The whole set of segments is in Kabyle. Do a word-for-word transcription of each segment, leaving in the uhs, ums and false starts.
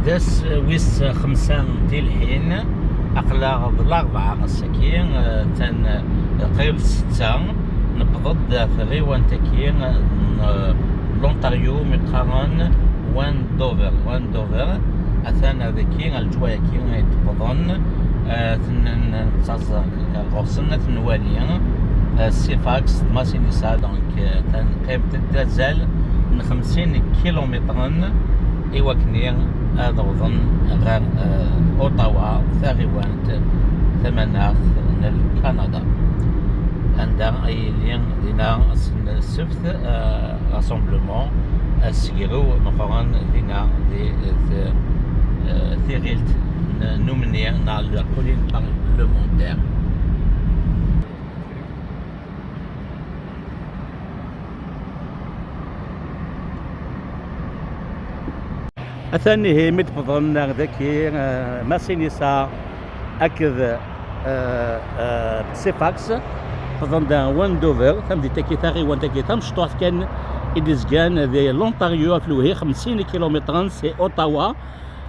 D ass wis xemsa n tilḥin, aql-aɣ d larebɛa ass-agi, eh, tan, eh, qrib d ssetta, newweḍ-d ɣer tɣiwant-agi n, eh, Ontario, mi qqaren Wendover. Wendover, atan dagi, ɣer leǧwayagi i d-wwḍen, eh, ten-, nettaẓ ɣur-sen ad ten-nwali, eh, Sifax d Masinissa, donc, eh, atan qqimet-d azal n xemsin kilumitren i wakken ad awḍen ɣer, eh, Ottawa, taɣiwant tamanaɣt n Kanada, anda ay yili dinna ass n ssebt, eh, rassemblement, asegru meqqren dinna di, eh, tiɣilt n, n umni neɣ la colline parlementaire. Atan ihi mi d-wwḍen ar daki, eh, Masinissa akked, eh, eh, Sifax, wwḍen-d Wendover, tamdint-agi, taɣiwant-agi tamecṭuḥt kan i d-izgan di l'Ontario, ɣef lewhi xemsin kilumitren si Ottawa.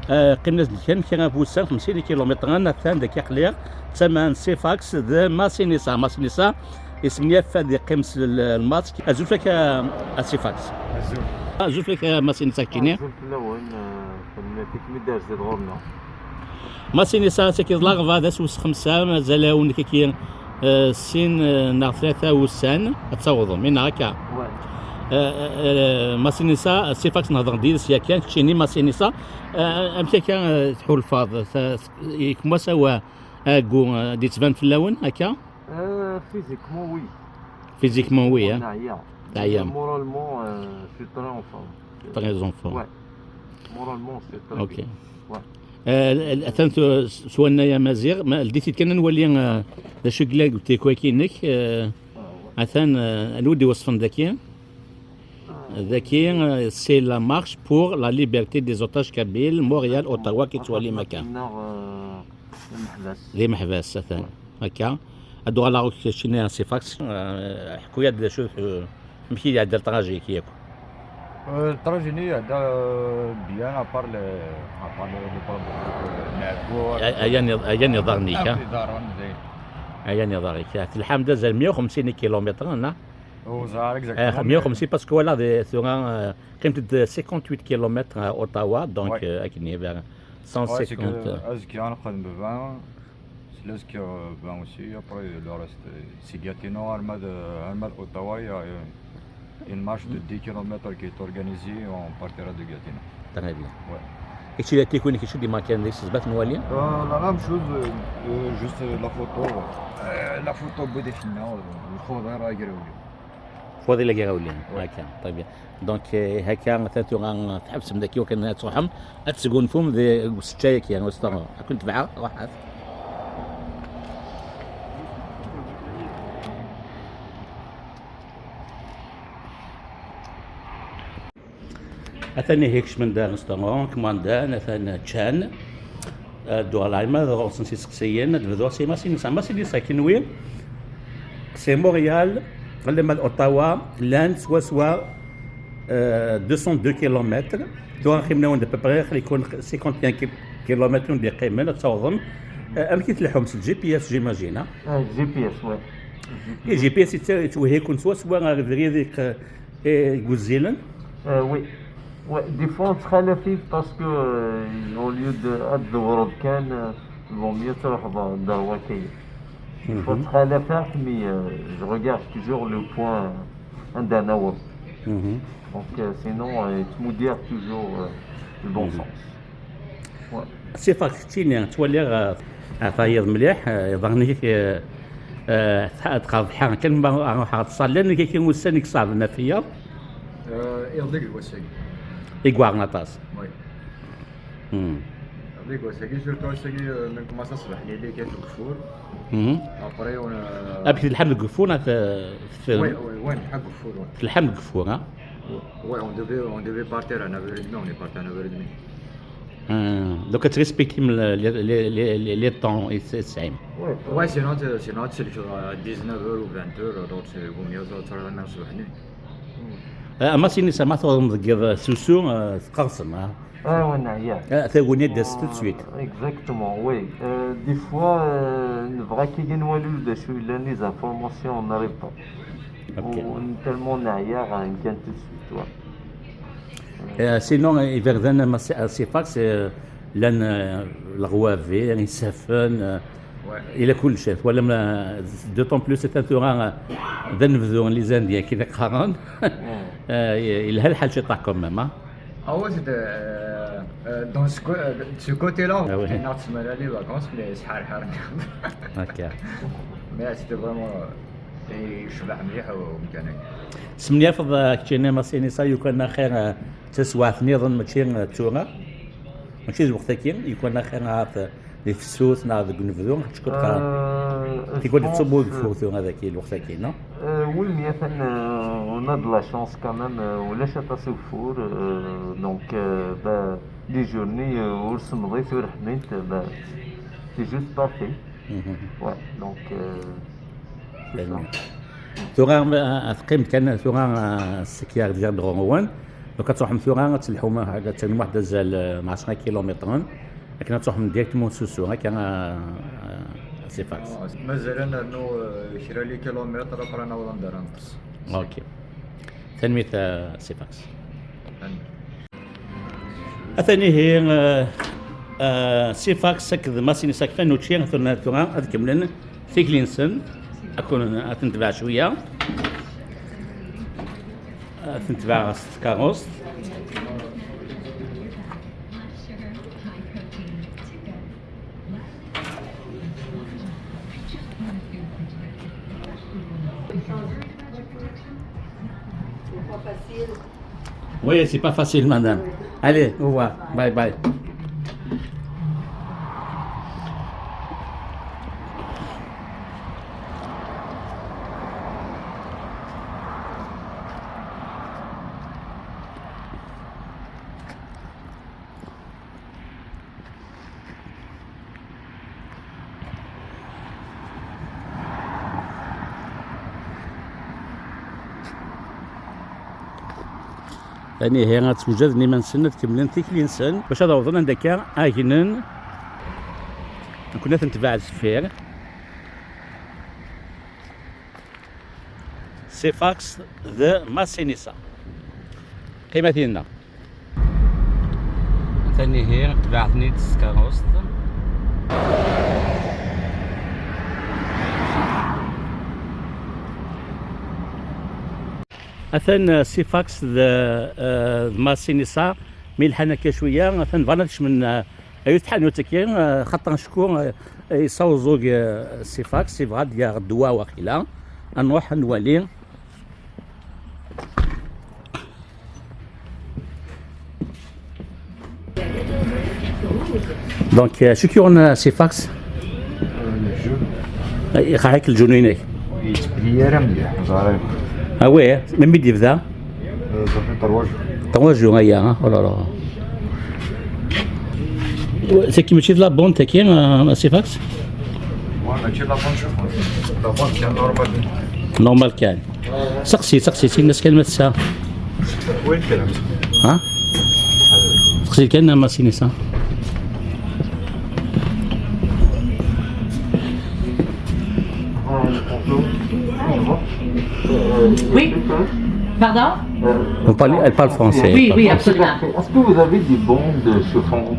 Eh, qqimen-as-d kan kra n wussan, xemsin kilumitren, atan daki aql-i, d tama n Sifax d Masinissa. Masinissa yesmenyaf ad yeqqim s l-, lmask. Azul fell-ak a, a Sifax. Azul. Azul fell-ak a Masinissa keččini. Azul fell-awen, eh, tanemmirt-ik mi d-terziḍ ɣur-neɣ. Masinissa, ass-agi d larebɛa, d ass wis xemsa, mazal-awen kiki, eh, sin, eh, neɣ tlata wussan ad tawḍem, i neɣ akka? Ouais. Eh, eh, eh, Masinissa, Sifax nehḍer-d yid-s yakan, keččini Masinissa, eh, amek akka, eh, tḥulfaḍ? Ta-, comment ça va? Agu, eh, d-yettban fell-awen akka? Euh, physiquement, oui. Physiquement, oui, hein? Neɛya. Neɛya. Moralement, euh, je suis très en forme. Très en forme. Ouais. Moralement, c'est très bien. Ok. Ouais. Euh, atan s-, s wannay amaziɣ, ma ldit-id kan ad nwali, euh, d acu i yella deg utriku-agi-inek, euh, ah, ouais. Atan, euh, anwa i d-iweṣfen daki? Daki, euh, c'est la marche pour la liberté des otages kabyles, Montréal, Ottawa, ki ttwalim akka. Neɣ, euh, d imeḥbas. D imeḥbas, atan. Akka. Ad uɣaleɣ ɣur-k keččini a Sifax. Euh, ḥku-yad d acu, euh, amek i iɛedda le trajet-agi akk? Euh, le trajet-nni iɛedda, euh, bien, à part le, à part le, le problème, euh, le nerveux. Ay-, ayen iḍ-, ayen iḍarren-ik, ha? Ayen iḍarren, d ayen. Ayen iḍarren-ik, ha? Telḥam-d azal meyya u xemsin kilumitren, ha? Ur ẓriɣ ara exactement, eh, meyya u xemsin, parce que walaɣ di tura, eh, qqimet-d cinquante-huit kilomètres à Ottawa, donc, ouais, eh, akken-nni vers cent cinquante. Ouais, c'est que azekka ad nexdem baba, c'est là azekka, euh, ben aussi, après le reste, euh, c'est Gatineau, arma d, arma d Ottawa, il y a, euh, une marche de dix kilomètres qui est organisée, on partira de Gatineau. Très bien. Ouais. Kečč d atriku-inek, kečč d imarkan deg-s, zbat nwali? Euh, la même chose, euh, euh, juste, euh, la photo, euh, la photo n wid i k-nna, euh, lxuḍer agraw. Fadil Agrawli. Ouais. Akka, très bien. Donc, eh, akka, atan tura tḥebsem daki, wakken ad truḥem, ad tesgunfum deg useččay-agi, ad kent-tebɛeɣ, ruḥet. Atan ihi kecmen-d ar restaurant, kmandan, atan ččan. Ad d-uɣaleɣ ma d ɣur-sen s iseqsiyen, ad d-bduɣ si Masinissa. Masinissa, kenwi, si Montréal alamma d Ottawa, llan swaswa, euh, deux cent deux kilomètres. Tura qqimen-awen-d à peu près, xli-ken cinquante et un ki-, kilomètres i wen-d-iqqimen, ad tawḍem. Euh, amek i tleḥḥum s G P S, j'imagine, hein? Ah, G P S, ouais. I G P S yettwehhi-ken swaswa ɣer ubrid i, i wezzilen? Euh, oui. Ouais, des fois on se relative parce que, euh, au lieu de ad tdewreḍ kan, euh, vaut mieux truḥeḍ ɣer wakay. Des fois, mhm, ttxalafaɣ, mais, euh, je regarde toujours le point anda naweḍ. Mhm. Donc, euh, sinon, euh, yettmuddi-aɣ toujours, euh, le bon, mhm, sens. Ouais. Sifak, keččini, ttwaliɣ, euh, ɛfayeḍ mliḥ, euh, iḍarren-ik, euh, euh, tqa-, tqerḥeɣ kan ma ruḥeɣ ad ṣalliɣ, nekk akka ussan i iṣeɛben ɣef wiyaḍ. Euh, iḍelli d wass-agi. I iweɛren aṭas. Oui. Hmm. Iḍelli d wass-agi, surtout ass-agi, euh, mi nkumaṣa ṣṣbeḥ-nni, yella kan deg ugeffur. Mhm. Après, on, euh, ah, telḥam deg ugeffur, neɣ te-, te-, oui, oui, oui, nelḥa deg ugeffur, oui. Telḥam deg ugeffur, ha? Oui, on devait, on devait partir à neuf heures et demie, on est parti à neuf heures et demie. Hmm. Donc, ad trespektim le, le, le, le, le, le temps i s-, i tesɛim. Ouais, sinon, te-, sinon, ad tselkeḍ à dix-neuf heures ou vingt heures, donc c'est vaut mieux ad tṛuḥeḍ ṣṣbeḥ-nni. Ah, Masinissa, ma tuɣem deg yiḍ s usu, ah, tqerṣem, ah. Ah, ouais, neɛya. Ah, taguni ad d-tas tout de suite. Exactement, oui. Euh, des fois, euh, nebɣa kan ad nwali d acu yellan, les informations, on n'arrive pas. Ok. Tellement neɛya, euh, kan tout de suite, ouais. Euh, sinon, euh, iberdan à Sifax, euh, llan, euh, leɣwabi, isaffen, euh, il y a kullec. Voilà, d'autant plus, c'est un terrain, euh, d anebdu, les Indiens qui qqaren. Euh, yelha lḥal ciṭuḥ quand même, hein. Ah ouais, c'est de, euh, euh, dans ce, co- euh, de ce côté-là, ah ouais, on a les vacances, mais c'est rare. Ok. Mais c'était vraiment, euh, et je vais venir au Canada. Semnyafeḍ, euh, keččini Masinisa, yukan axir, euh, d taswiɛt nniḍen, mačči, euh, d tura, mačči d lweqt-agi, yukan axir ahat, euh, di tefsut neɣ deg unebdu, acu qqaren? Euh, tikwal yettṣubbu ugeffur tura dagi, lweqt-agi, non? Euh, oui, mais atan, euh, on a de la chance quand même, euh, ulac aṭas ugeffur, euh, donc, euh, bah, les journées, euh, ur semmḍit, ur ḥmint, euh, bah, c'est juste parfait. Mhm. Ouais, donc, euh, c'est ça. Très bien. Tura, ma, a, teqqim kan, tura, a, seg Yardir d ɣur-wen. Donc, ad truḥem tura, ad telḥum, ad tagim waḥed azal, a, n ɛecra kilumitren. Akken ad truḥem directement s usu, akka, a, a, Sifax. Mazal ad nernu, a, kra n kilumitr, après ad naweḍ anda ara neṭṭes. Ok. Tanemmirt, a, Sifax. Tanemmirt. Atan ihi, eh, eh, Sifax akked Masinisa kfan učči, tura, tura ad kemmlen tikli-nsen. Ad ten-, ad ten-tbeɛ cwiya. Ad ten-tbeɛ s tkeṛṛust. Oui, c'est pas facile, madame. Allez, au revoir. Bye bye. Anihi ad ttewjaden iman-nsen, ad kemmlen tikli-nsen bac ad awḍen anda akka agnen. Nekkni ad ten-tbeɛ deffir. Sifax d Masinisa. Qqimet yid-neɣ. Atan ihi, tebɛet-ten-id s tkeṛṛust. Atan, eh, Sifax d, eh, d Masinisa, mi lḥan akka cwiya, atan bɣan ad kecmen, eh, ay tḥanut-agi, eh, xaṭer acku, eh, yesɛuẓug, eh, Sifax, yebɣa ad d-yaɣ ddwa waqila. Ad nruḥ ad nwali. Donc, euh, acu k-yuɣen, euh, Sifax? Iqerḥ-ik lǧenun-inek? Ur yettbli ara mliḥ, ẓriɣ. Ah ouais, melmi d-yebda? Euh, ça fait trois jours. Trois jours aya, hein? Oh là là. Tagi mačči d la bonne, tagi, euh, Sifax? Ouais, mačči d la bonne, je pense. La bonne, c'est normal. Normal kan. Seqsi, seqsi, sin-as kan ma tesɛa. Wi lkram? Ha? Seqsi kan, Masinisa. Oui. Pardon? Vous parlez, elle parle français. Oui, oui, absolument. Est-ce que vous avez des bandes chauffantes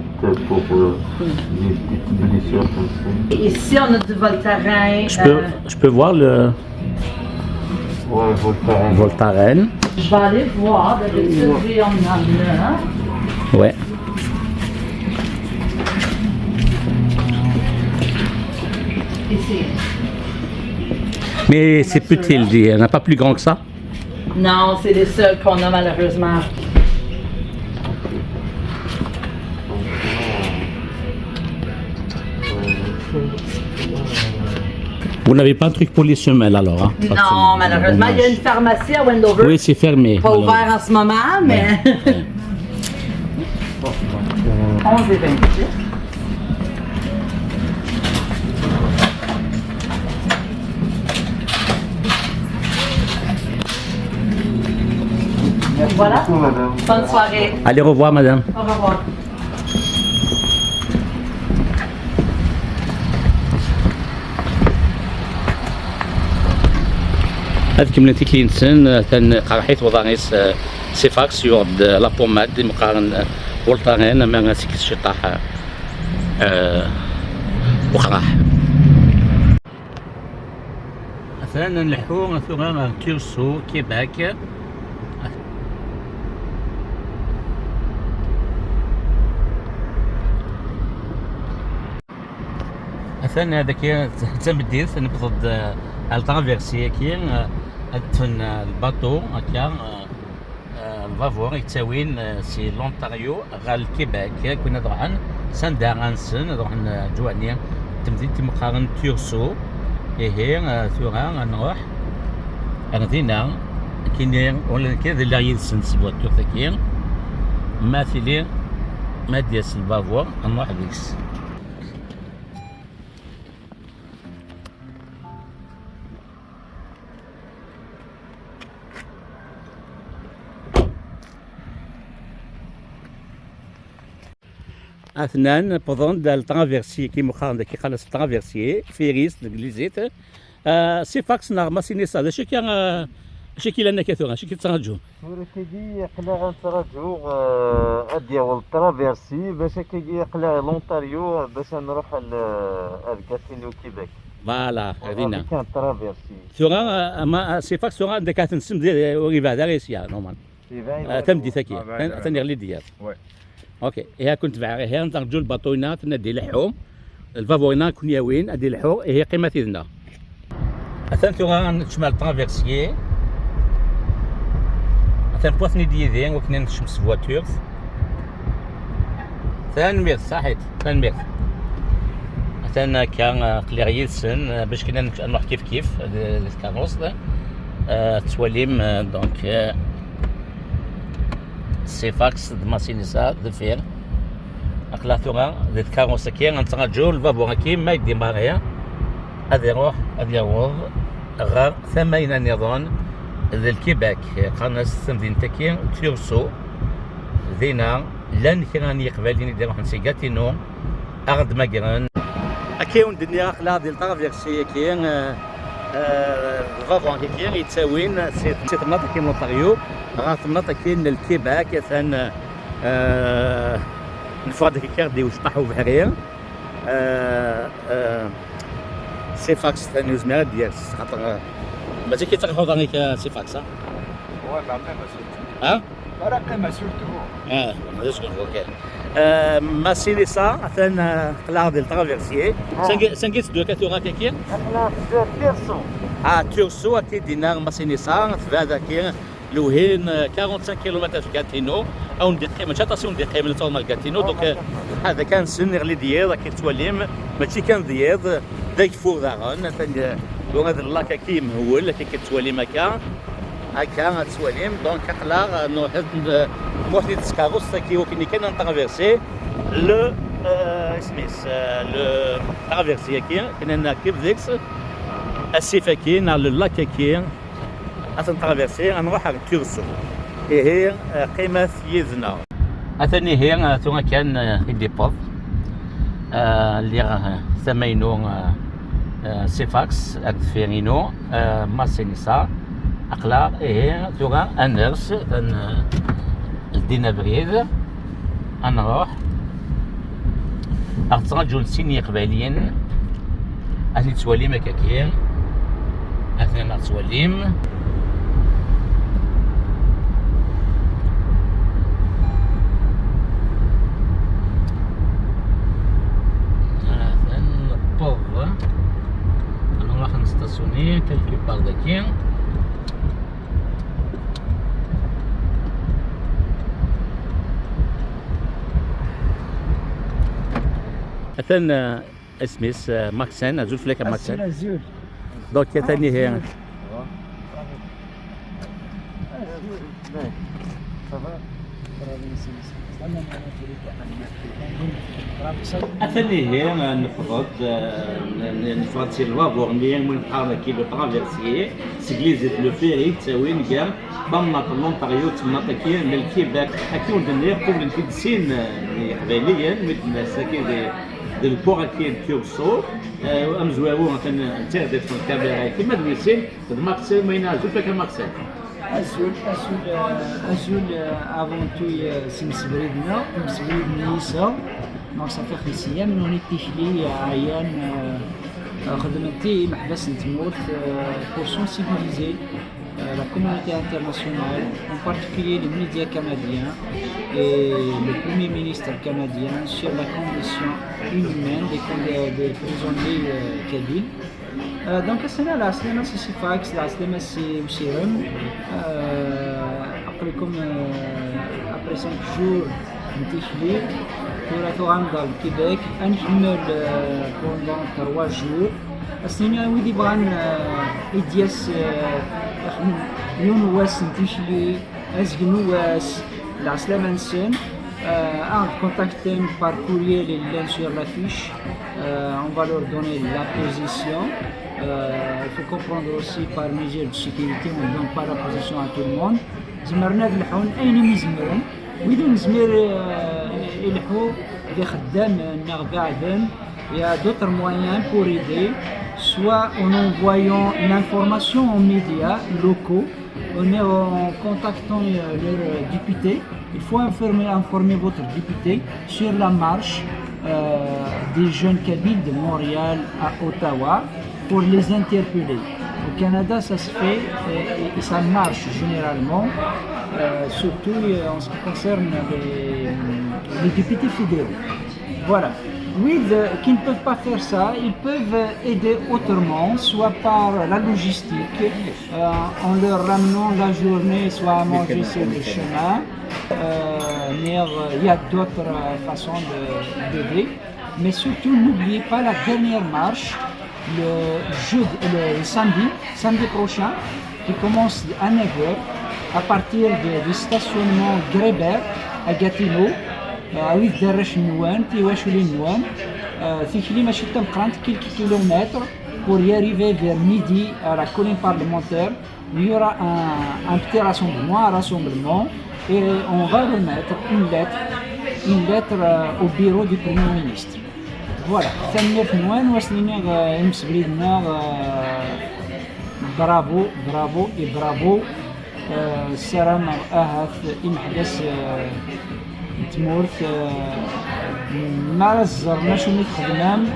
pour, euh, des petites blessures comme ça? Ici, on a du Voltaren. Je peux, euh, je peux voir le, ouais, Voltaren. Voltaren. Je vais aller voir. D'habitude, oui, on en a un. Ouais. Ici. Mais c'est petit, il dit, il n'y en a pas plus grand que ça. Non, c'est les seuls qu'on a malheureusement. Vous n'avez pas un truc pour les semelles alors, hein? Non, malheureusement, il y a une pharmacie à Wendover. Oui, c'est fermé, malheureusement. Pas ouvert en ce moment, mais. Ouais, ouais. Onze et vingt-huit. Voilà. Merci beaucoup, madame. Bonne soirée. Allez, au revoir, madame. Au revoir. Ad kemmlen tikli-nsen, atan qerreḥ-it uḍar-is, eh, Sifax yuɣ-d, eh, la pommade, i meqqaren, eh, Voltaren, ama ad s-ikkes ciṭṭaḥ, eh, uqraḥ. Atan nleḥḥu tura ar Thurso, Québec. Atan dagi d tameddit, newweḍ-d, eh, ar traverse-agi, eh, ad ṭṭfen, eh, lbaṭu, akka, eh, eh, lbabuṛ yettawin, eh, si l'Ontario ɣer Québec, akken ad ruḥen s anda ara nsen, ad ruḥen, eh, ǧwani, temdint i meqqaren Thurso. Ihi, eh, tura ad nruḥ ar dinna, nekkini, ula d nekk ad iliɣ yid-sen s tbuturt-agi, ma tili, ma d-yas lbabuṛ, ad nruḥ deg-s. Atnan wwḍen-d ar traverse, kimu qqaren dagi, qqaren-as traverse, ferry s teglizit. Ah, Sifax neɣ Masinisa, d acu akka, ah, acu akka yellan akka tura, acu akka yettraǧu? Tura tigi aql-aɣ nettraǧu, eh, ad d-yaweḍ traverse, bac akkagi aql-aɣ l'Ontario, bac ad nruḥ al-, ar Gatineau, Québec. Voilà, ar dinna. Avec un traverse. Tura, ah, ma, ah, Sifax tura anda akka tensen, ur yebɛed ara sya, normal. Iban. Ah, tameddit-agi, ah, atan, atan iɣli-d yiḍ. Ouais. Ok, ihi ad ken-tebɛeɣ, ihi ad nerǧu lbaṭu-ina, ad ileḥḥu. Lbabuṛ-ina ad ken-yawin, ad ileḥḥu, ihi qqimet yid-neɣ. Atan tura ad nekcem ar traversier. Atan wwḍen-d yid-i, wakken ad nekcem s tbuturt. Tanemmirt, saḥit, tanemmirt. Atan akka, aql-aɣ yid-sen, bac kan ad nruḥ kif kif d, d tkeṛṛust. Ah, tettwalim, ah, donc, ah, Sifax d Masinisa deffir. Aql-aɣ tura di tkeṛṛust-agi, ad nettraǧu lbabuṛ-agi ma yeddi Maria ad iruḥ, ad yaweḍ ɣer tama-ina nniḍen d Lkibak. Qqaren-as tamdint-agi Thurso. Dinna llan kra n Yiqbayliyen i d-iruḥen si Gatineau, ad ɣ-d-magren. Akka i wen-d-nniɣ, aql-aɣ di ltraverse-agi, eh, eh, lbabuṛ-agi yettawin si, si temnaḍt-agi n Ontario ɣer temnaḍt-agi n Lkibak, atan, eh, neffeɣ-d akka di wecṭaḥ ubeḥri. Eh, eh, Sifax atan ur yezmir ad d-yers, xaṭer, eh, mazal-ik ad truḥeḍ, eh, Sifax, ha? Ouais, mais après, parce que Ha? Ara qqimeɣ surtout. Ah, d acu, ok. Eh, Masinisa, atan, eh, aql-aɣ di ltraversier. Ah. Sanga, sanga i tetteddu akka tura, kaki? Aql-aɣ di Thurso. Ah, Thurso, akka i d-yenna Masinisa, tebɛed akka, lewhin, eh, quarante-cinq kilomètres ɣef Gatineau. Ad wen-d-iqqim, mačči aṭas i wen-d-iqqim, la tawḍem ar Gatineau, donc, eh, ḥader kan sen iɣli-d yiḍ, akka i tettwalim, mačči kan d yiḍ, d ageffur daɣen, atan, eh, tura d llak akka yemhewwel, akka i tettwalim akka. Akka ad twalim, donc aql-aɣ nruḥ-d, nruḥ-d s tkeṛṛust-agi, wakken kan ad ntraversi le, euh, isem-is, euh, le traversier-agi, kan ad nerkeb deg-s asif-agi neɣ le lac-agi, ad t-ntraversi, ad nruḥ ar Thurso. Ihi, euh, qqimet yid-neɣ. Atan ihi, eh, tura kan, eh, i d-iwweḍ. Eh, lliɣ, eh, tama-inu, eh, eh, Sifax, ar deffir-inu, eh, Masinisa. Aql-aɣ, ihi, tura ad ners, ad n-, ldin abrid, ad nruḥ. Ad ɣ-ttraǧun sin Yiqbayliyen. Ad ten-id-twalim akkagi. Atan ad ɣ-twalim. Atan newweḍ. Ad nruḥ ad nestasyuni quelque part dagi. Atan, eh, isem-is, eh, Maxen, azul fell-ak a Maxen. Azul, azul. Donc, atan ihi. Atan ihi, eh, newweḍ-d, eh, n-, n-, neffeɣ-d si lbabuṛ-nni, win qqaren akkin le traversier, s teglizit le ferry, yettawin gar tamnaḍt n l'Ontario d temnaḍt akkin n Lkibak. Akka i wen-d-nniɣ, qublen-t-id sin, eh, n Yiqbayliyen, mi d-nnas akkin di D lbuɣ akkin Turso, eh, amezwaru atan d tiɣdit n lkamira-agi, ma d wisin, d Marcel, ma yina azul fak a Marcel. Azul, azul, eh, azul, eh, avant tout, eh, s imsebrid-nneɣ, imsebrid n yiseɣ. Donc, ça fait xemsa yyam, nuni tikli, eh, ɛyan, eh, xedmen ti imeḥbas n tmurt, eh, pour sensibiliser euh, la communauté internationale, en particulier les médias canadiens et le Premier ministre canadien sur la condition inhumaine des, con- des prisonniers euh, kabyles. Euh, donc, c'est là, c'est là, c'est Sifax, là, c'est là, c'est Usirem. Euh, après, comme, euh, après cinq jours, n tikli, tura tuɣal ɣer Québec, ad nḥemmel, euh, pendant trois jours. Ass-nni, wid yebɣan, euh, i d-yas, euh, yiwen wass n tikli, azgen n wass, lɛeslama-nsen, euh, ad contacten par courriel, llan sur l'affiche, euh, on va leur donner la position. Euh, il faut comprendre aussi par mesure de sécurité, on ne donne pas la position à tout le monde. Zemren ad lḥun ayen umi zemren. Wid ur nezmir, euh, i lḥu d ixeddamen neɣ beɛden, il y a d'autres moyens pour aider, soit en envoyant l'information aux médias locaux, en, en contactant euh, leur député. Il faut informer, informer votre député sur la marche euh, des jeunes kabyles de Montréal à Ottawa pour les interpeller. Au Canada, ça se fait et, et ça marche généralement, euh, surtout euh, en ce qui concerne les, les députés fédéraux. Voilà. Oui, de- qui ne peuvent pas faire ça, ils peuvent aider autrement, soit par la logistique, euh, en leur ramenant la journée, soit à manger sur le chemin. Euh, mais euh, il y a d'autres euh, façons de- d'aider. Mais surtout, n'oubliez pas la dernière marche, le, jeudi, le samedi, samedi prochain, qui commence à neuf heures, à partir de- du stationnement Grébert à Gatineau, euh, à huit d'Arrach Nouan, Tiwachuli Nouan, euh, Tikli Machitam trente, quelques kilomètres, pour y arriver vers midi à la colline parlementaire. Il y aura un, un petit rassemblement, un rassemblement, et on va remettre une lettre, une lettre euh, au bureau du Premier ministre. Voilà, tanemmirt-nwen, wa s-niniɣ euh, imsebrid-nneɣ, euh, bravo, bravo et bravo. Euh, ssarameɣ ahat imeḥbas euh, n tmurt euh, mi ara ẓren acu mi txedmem,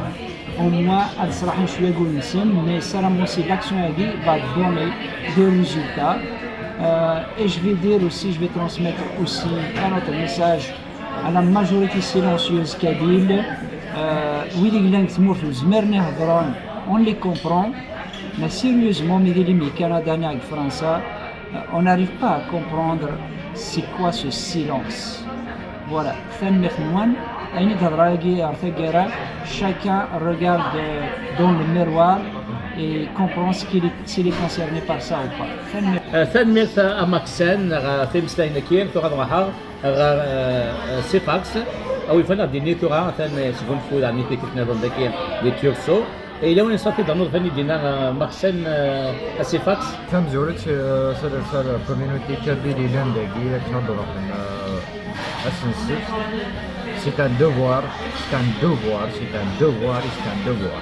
au moins ad sraḥen cwiya deg wul-nsen, mais ssarameɣ aussi l'action-agi va donner des résultats. Euh, et je vais dire aussi, je vais transmettre aussi un autre message à la majorité silencieuse kabyle. Euh, wid i yellan deg tmurt ur zmiren ad hedren, on les comprend. Mais sérieusement, mi d-ilim deg Kanada neɣ deg Fransa, euh, on n'arrive pas à comprendre c'est quoi ce silence. Voilà, tanemmirt-nwen. Ayen i d-hedreɣ-agi ɣer taggara, chacun regarde euh, dans le miroir et comprend ce qu'il est, s'il est concerné par ça ou pas. Tanemmirt. Euh, tanemmirt a Maxen ɣef imeslayen-agi, tura ad ruḥeɣ ɣer euh, Sifax. Awi fan ad d-ini tura atan sgunfu daɣen i tikkelt nniḍen dagi di Turso. Yella win yeṣṣa-t-id rnuḍ fan i d-yenna euh, Maxen euh, a Sifax. Tamezwarut, euh, s- s- s- communauté kabyle yellan dagi akken ad d-ruḥen euh, ass n ssebt. C'est un devoir, c'est un devoir, c'est un devoir, c'est un devoir.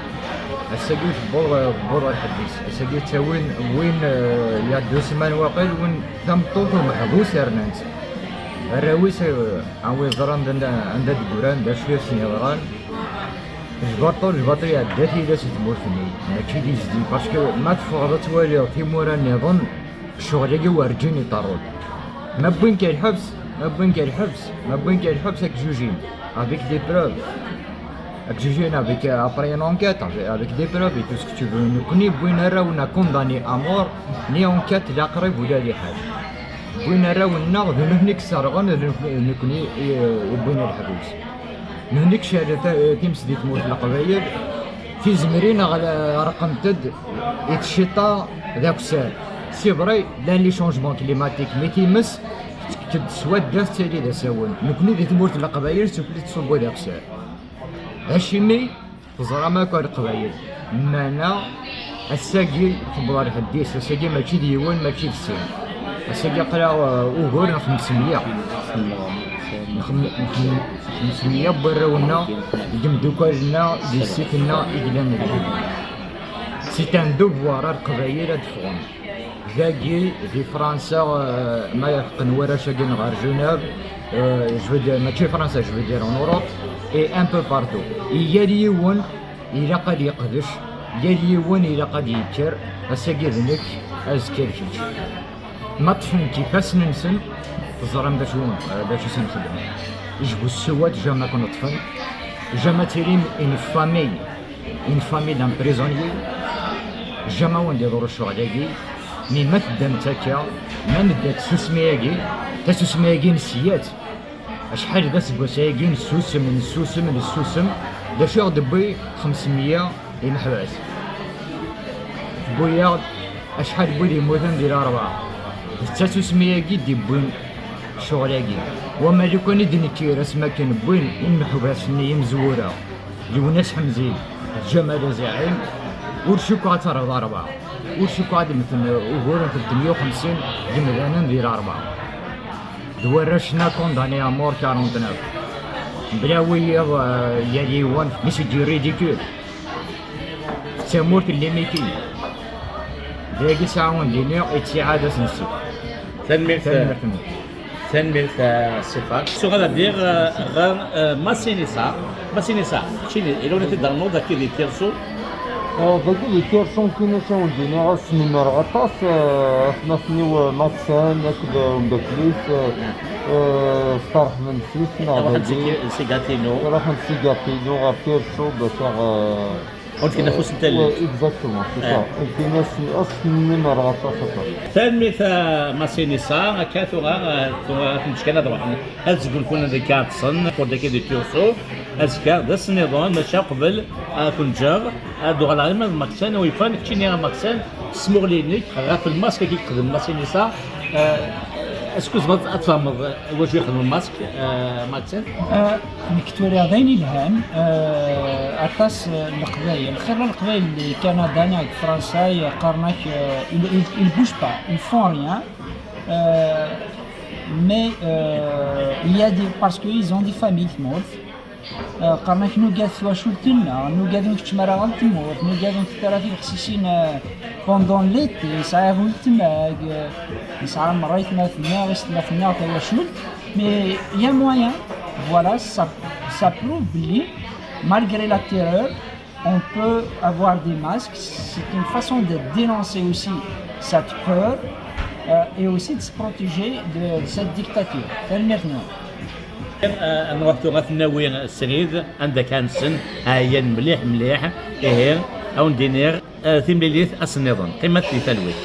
Ass-agi tewweḍ, tewweḍ ɣer lḥedd-is. Ass-agi ttawin win, euh, il y a deux semaines waqil, win tameṭṭut umeḥbus rnan-tt. Arraw-is, euh, a wi ẓran d anda, anda d-ggran, d acu i asen-yeḍran. Lbaṭel, lbaṭel iɛedda tila si tmurt-nni, mačči d izdi, parce que ma teffɣeḍ ad twaliḍ timura nniḍen, ccɣel-agi werǧin iṭerrel. Ma wwin-k ar lḥebs, ma wwin-k ar lḥebs, ma wwin-k ar lḥebs, ad k-jujin avec des preuves. Ak jugé avec, euh, après une enquête, avec, avec des preuves et tout ce que tu veux. Nekkni wwin arraw-nneɣ condamné à mort, ni enquête la qrib ula d lḥal. Wwin arraw-nneɣ d nutni i yesserɣen, d nutni i, i, i wwin ɣer leḥbus. Nutni i icerrgen ta-, times di tmurt n Leqbayel, tizemrin ɣ-, ɣerqent-d i tcita d akessar. C'est vrai, llan les changements climatiques, mais times tettekk-d s wadda tettali d asawen. Nekkni di tmurt n Leqbayel, sufell-i tettṣubbu d akessar. Acimi teẓram akk a Leqbayel, meɛna ass-agi tewweḍ ɣer lḥedd-is, ass-agi mačči d yiwen, mačči d sin. Ass-agi aql-aɣ, uh, ugur n xemsemya. Nxem- nxem- Xemsemya n warraw-nneɣ, deg imeddukal-nneɣ, di sit-nneɣ i yellan deg. C'est un devoir ar Leqbayel ad d-ffɣen. Dagi, di Fransa, euh, ma qqen warrac-agi ɣer Genève, euh, je veux dire, mačči Fransa, je veux dire en Europe, et un peu partout. I yal yiwen ilaq ad yeqdec, yal yiwen ilaq ad yekker, ass-agi d nekk, azekka d kečč. Ma ṭṭfen-k ifassen-nsen, teẓram d acu, d acu i sen-xedmen. Ijbu ssewwat, jamais ken-ṭṭfen, jamais tilim une famille, une famille d'un prisonnier, jamais wen-d-iḍru ccɣel-agi, mi ma teddamt akka, ma nedda tsusmi-agi, tasusmi-agi n siyat, acḥal d aseggas-agi nessusem, nessusem, nessusem, d acu i ɣ-d-tewwi xemsemya imeḥbas. Tewwi-yaɣ-d acḥal n wid yemmuten di Larebɛa. D tasusmi-agi i d-yewwin ccɣel-agi. Wama lukan i d-nekkir asmi akken wwin imeḥbas-nni imezwura, Lwennas Ḥemzin d Ǧamal Azaɛim, ur cukkeɣ ad terreḍ Larebɛa. Ur cukkeɣ ad mmten ugur n trettemya u xemsin n yimdanen di Larebɛa. D warrac-nneɣ condamnés à mort quarante-neuf. Mebla wiyiḍ, euh, yal yiwen, mais c'est du ridicule. D tamurt n limiki. Dagi sɛawen dini i ttiɛad asensi. Tanemmirt. Tanemmirt-nwen. Tanemmirt, a Si Fac. Suɣ ad ddiɣ, eh, ɣer, eh, Masinisa. Masinisa, keččini, ilawna-t-id rnuḍ akka di Tirsu. Eh, dagi di Tirsu, nekkini s awen-d-iniɣ ass-nni merɣ aṭas, eh, atmaten-iw, eh, Maksan akked, eh, umeddakel-is, eh, eh, steṛḥben s-, neɣ Ruḥen dagi. Si Gatinu. Ruḥen si Gatinu ɣer Tirsu bac aɣ, eh, Ur d-kkin afus n tallit. Ouais, exactement, c'est ça. Ur d-kkin ass-, ass-nni merɣ aṭas, aṭas. Tanemmirt a Masinisa, akka tura, eh, tura ad ten-ǧǧ kan ad ruḥen. Ad sgunfun ad akka ad ṭṭsen, pour dagi di Tirsu. Azekka d ass nniḍen, maca qbel ad ken-ǧǧeɣ, ad uɣaleɣ arma d Maksan, u ifan keččini a Maksan, s tmuɣli-inek, ɣef lmask-agi yexdem Masinisa, eh, est-ce que tzemreḍ ad tfehmeḍ, eh, wacu yexdem lmask, eh, Maksan? Eh, nekk ttwaliɣ d ayen ilhan, eh, aṭas, eh, n Leqbayel, xir n Leqbayel di Kanada neɣ deg Fransa, yeqqaren-ak, eh, ils, ils, ils bougent pas, ils font rien. Euh, mais, euh, il y a des, parce qu'ils ont des familles, tmurt. Euh, qqaren-ak nugad twacult-nneɣ, nugad ur nkeččem ara ɣer tmurt, nugad ur nfuk ara tibexsisin, euh, pendant l'été, sɛiɣ weltma-k, euh, nesɛa merra aytmaten-nneɣ, isetmaten-nneɣ, tawacult, mais il y a moyen, voilà, ça, ça prouve belli, malgré la terreur, on peut avoir des masques, c'est une façon de dénoncer aussi cette peur, euh, et aussi de se protéger de cette dictature. Tanemmirt-nwen. Eh, ad nruḥ tura ad ten-nawi srid, anda kan ssen, ɛyan mliḥ mliḥ. Ihi, ad wen-d-iniɣ, eh, timlilit ass nniḍen. Qqimet di talwit.